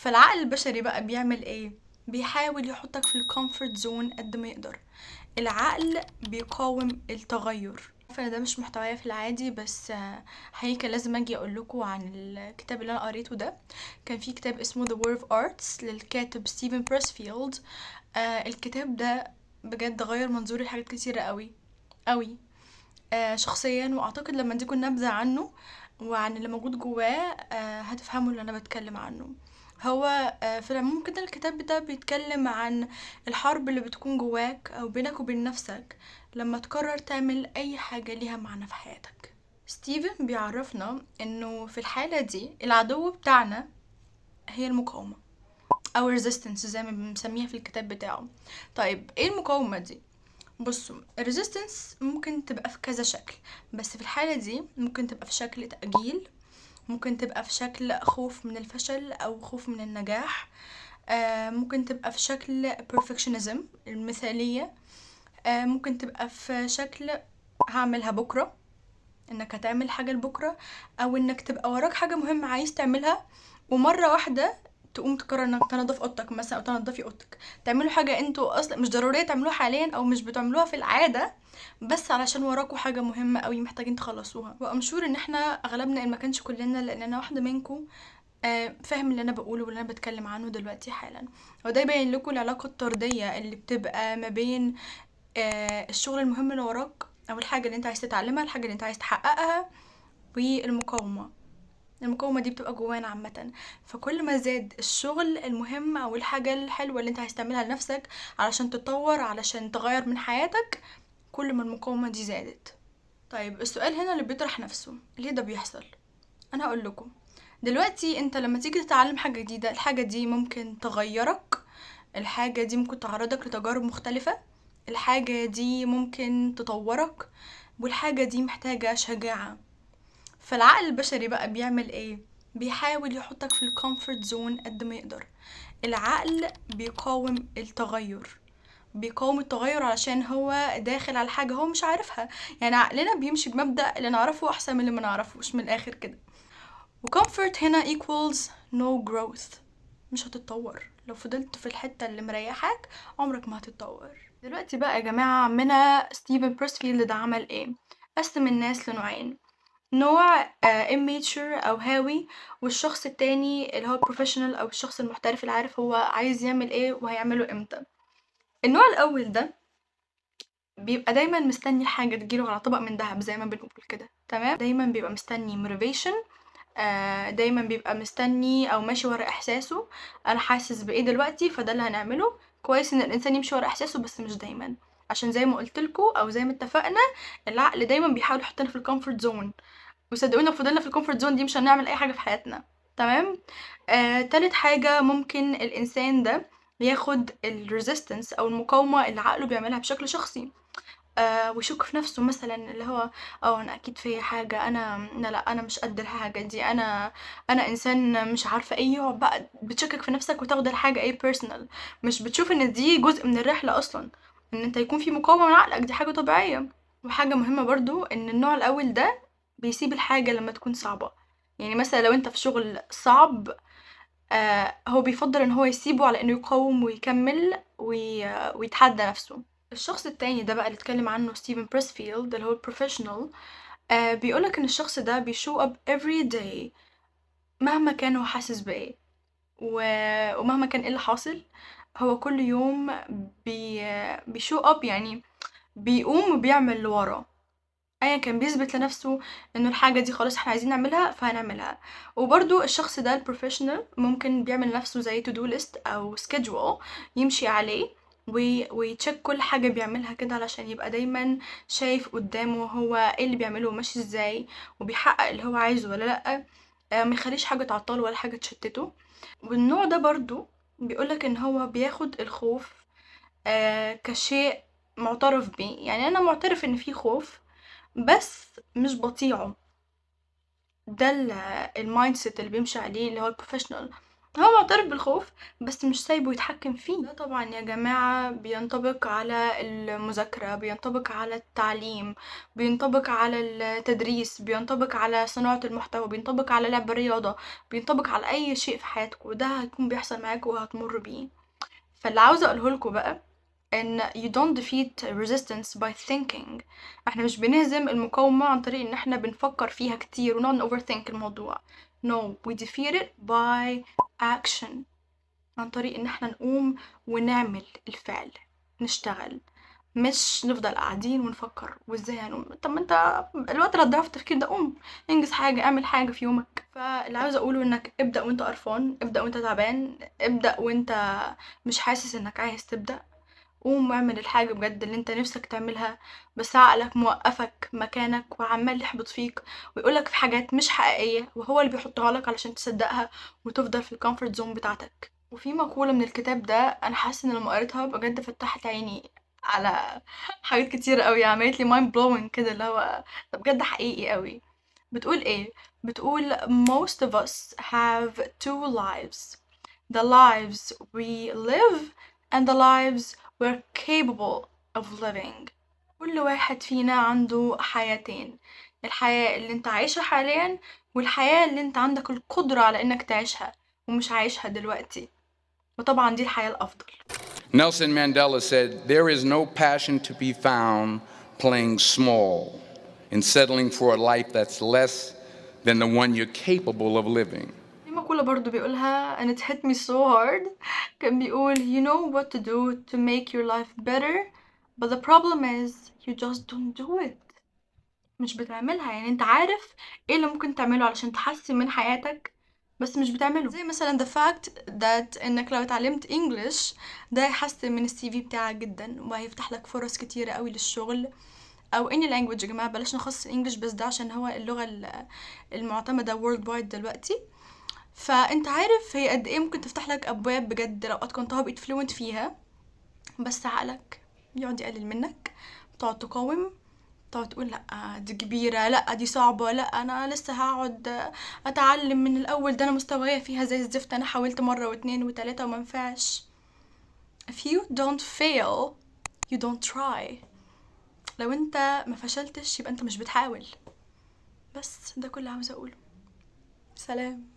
فالعقل البشري بقى بيعمل ايه؟ بيحاول يحطك في ال comfort zone قد ما يقدر. العقل بيقاوم التغير. عارفة ده مش محتوايا في العادي، بس حقيقي كان لازم اجي اقول لكم عن الكتاب اللي انا قريته ده. كان في كتاب اسمه The War of Arts للكاتب ستيفن بريسفيلد. الكتاب ده بجد غير منظوري لحاجات كتيرة قوي قوي شخصيا، واعتقد لما اديكم نبذة عنه وعن اللي موجود جواه هتفهموا اللي انا بتكلم عنه. هو في العموم كده الكتاب ده بيتكلم عن الحرب اللي بتكون جواك او بينك وبين نفسك لما تقرر تعمل اي حاجة ليها معنى في حياتك. ستيفن بيعرفنا انه في الحالة دي العدو بتاعنا هي المقاومة او resistance زي ما بنسميها في الكتاب بتاعه. طيب ايه المقاومة دي؟ بصوا، ال resistance ممكن تبقى في كذا شكل، بس في الحالة دي ممكن تبقى في شكل تأجيل، ممكن تبقى في شكل خوف من الفشل او خوف من النجاح، ممكن تبقى في شكل perfectionism المثالية، ممكن تبقى في شكل هعملها بكرة، انك هتعمل حاجة لبكرة، او انك تبقى وراك حاجة مهمة عايز تعملها ومرة واحدة تقوم تقرر انك تنظف اوضتك مثلا او تنظفي اوضتك، تعملوا حاجة انتوا اصلا مش ضرورية تعملوها حاليا او مش بتعملوها في العادة، بس علشان وراكوا حاجة مهمة قوي محتاجين تخلصوها. و I'm sure ان احنا اغلبنا ان ما كانش كلنا، لان انا واحدة منكم، فاهم اللي انا بقوله واللي انا بتكلم عنه دلوقتي حالا. وده يبين لكم العلاقة الطردية اللي بتبقى ما بين الشغل المهم اللي وراك او الحاجة اللي انت عايز تتعلمها، الحاجة اللي انت عايز تحققها، والمقاومة. المقاومة دي بتبقى جوانا عامة، فكل ما زاد الشغل المهم او الحاجة الحلوة اللي انت عايز تعملها لنفسك علشان تتطور، علشان تغير من حياتك، كل ما المقاومة دي زادت. طيب السؤال هنا اللي بيطرح نفسه، ليه ده بيحصل؟ انا هقول لكم دلوقتي. انت لما تيجي تتعلم حاجة جديدة، الحاجة دي ممكن تغيرك، الحاجة دي ممكن تعرضك لتجارب مختلفة، الحاجة دي ممكن تطورك، والحاجة دي محتاجة شجاعة. فالعقل البشري بقى بيعمل ايه؟ بيحاول يحطك في ال comfort zone قد ما يقدر. العقل بيقاوم التغير، بيقاوم التغير علشان هو داخل على حاجة هو مش عارفها. يعني عقلنا بيمشي بمبدأ اللي نعرفه أحسن من اللي ما نعرفوش، من الآخر كده. و comfort هنا equals no growth، مش هتتطور. لو فضلت في الحتة اللي مريحاك عمرك ما هتتطور. دلوقتي بقى يا جماعة عمنا ستيفن بريسفيلد ده عمل ايه؟ قسم الناس لنوعين، نوع immature أو هاوي، والشخص التاني اللي هو professional أو الشخص المحترف اللي عارف هو عايز يعمل ايه وهيعمله امتى. النوع الأول ده بيبقى دايما مستني حاجة تجيله على طبق من ذهب زي ما بنقول كده، تمام؟ دايما بيبقى مستني motivation، دايما بيبقى مستني او ماشي ورا احساسه، انا حاسس بايه دلوقتي فده اللي هنعمله. كويس ان الانسان يمشي ورا احساسه، بس مش دايما، عشان زي ما قلت لكم او زي ما اتفقنا العقل دايما بيحاول يحطنا في ال comfort zone، وصدقوني لو فضلنا في ال comfort zone دي مش هنعمل اي حاجة في حياتنا، تمام؟ تالت حاجة ممكن الانسان ده ياخد ال resistance او المقاومة اللي عقله بيعملها بشكل شخصي، ويشك في نفسه مثلا، اللي هو انا اكيد في حاجة، انا لا لا انا مش قد الحاجة دي، انا انسان مش عارفه ايه. يقعد بقى بتشكك في نفسك وتاخد الحاجة ايه personal، مش بتشوف ان دي جزء من الرحلة اصلا، ان انت يكون في مقاومة من عقلك، دي حاجة طبيعية. وحاجه مهمة برضو، ان النوع الاول ده بيسيب الحاجة لما تكون صعبة. يعني مثلا لو انت في شغل صعب، هو بيفضل ان هو يسيبه على انه يقاوم ويكمل ويتحدى نفسه. الشخص التاني ده بقى اللي اتكلم عنه ستيفن بريسفيلد اللي هو ال professional، بيقولك ان الشخص ده بي show up every day مهما كان هو حاسس بايه ومهما كان ايه اللي حاصل، هو كل يوم بي show up، يعني بيقوم وبيعمل اللي وراه ايا كان، بيثبت لنفسه انه الحاجة دي خلاص احنا عايزين نعملها فهنعملها. وبرضو الشخص ده ال professional ممكن بيعمل لنفسه زي to do list او schedule يمشي عليه وي check كل حاجة بيعملها كده، علشان يبقى دايما شايف قدامه هو ايه اللي بيعمله وماشي ازاي وبيحقق اللي هو عايزه ولا لأ، ما يخليش حاجة تعطله ولا حاجة تشتته. والنوع ده برضو بيقولك ان هو بياخد الخوف كشيء معترف بيه، يعني انا معترف ان في خوف بس مش بطيعه. ده ال mindset اللي بيمشي عليه اللي هو ال professional. هو معترف بالخوف بس مش سايبه يتحكم فيه. ده طبعا يا جماعة بينطبق على المذاكرة، بينطبق على التعليم، بينطبق على التدريس، بينطبق على صناعة المحتوى، بينطبق على لعب الرياضة، بينطبق على اي شيء في حياتكم، وده هيكون بيحصل معاكم وهتمر بيه. فاللي عاوزة اقوله لكم بقى ان you don't defeat resistance by thinking. احنا مش بنهزم المقاومة عن طريق ان احنا بنفكر فيها كتير ونقعد overthink الموضوع. No، we defeat it by action، عن طريق ان احنا نقوم ونعمل الفعل، نشتغل، مش نفضل قاعدين ونفكر وازاي هنقوم. طب ما انت الوقت اللي هتضيعه في التفكير ده قوم انجز حاجة، اعمل حاجة في يومك. فاللي عاوزة اقوله انك ابدأ وانت قرفان، ابدأ وانت تعبان، ابدأ وانت مش حاسس انك عايز تبدأ. قوم واعمل الحاجة بجد اللي انت نفسك تعملها، بس عقلك موقفك مكانك وعمال يحبط فيك ويقولك في حاجات مش حقيقية، وهو اللي بيحطها لك علشان تصدقها وتفضل في ال comfort zone بتاعتك. وفي مقولة من الكتاب ده انا حاسة ان لما قريتها بجد فتحت عيني على حاجات كتير قوي، عملت لي mind blowing كده، اللي هو ده بجد حقيقي قوي. بتقول ايه؟ بتقول most of us have two lives, the lives we live and the lives we're capable of living. كل واحد فينا عنده حياتين، الحياة اللي انت عايشها حاليا والحياة اللي انت عندك القدرة على انك تعيشها ومش عايشها دلوقتي، وطبعا دي الحياة الأفضل. Nelson Mandela said, "There is no passion to be found playing small and settling for a life that's less than the one you're capable of living." في مقولة برضو بيقولها and it hit me so hard، كان بيقول you know what to do to make your life better, but the problem is you just don't do it. مش بتعملها، يعني انت عارف ايه اللي ممكن تعمله علشان تحسن من حياتك بس مش بتعمله. زي مثلا the fact that انك لو اتعلمت English ده هيحسن من ال CV بتاعك جدا وهيفتح لك فرص كتيرة قوي للشغل، او any language يا جماعة، بلاش نخصص ال English بس ده عشان هو اللغة المعتمدة worldwide دلوقتي. فانت عارف هي قد ايه ممكن تفتح لك ابواب بجد لو اتقنتها بقيت fluent فيها، بس عقلك يقعد يقلل منك، تقعد تقاوم، تقعد تقول لا دي كبيرة، لا دي صعبة، لا انا لسه هقعد اتعلم من الاول، ده انا مستوايا فيها زي الزفت، انا حاولت مرة واتنين وتلاتة وما نفعش. If you don't fail, you don't try. لو انت ما فشلتش يبقى انت مش بتحاول. بس ده كل اللي عاوزة اقوله. سلام.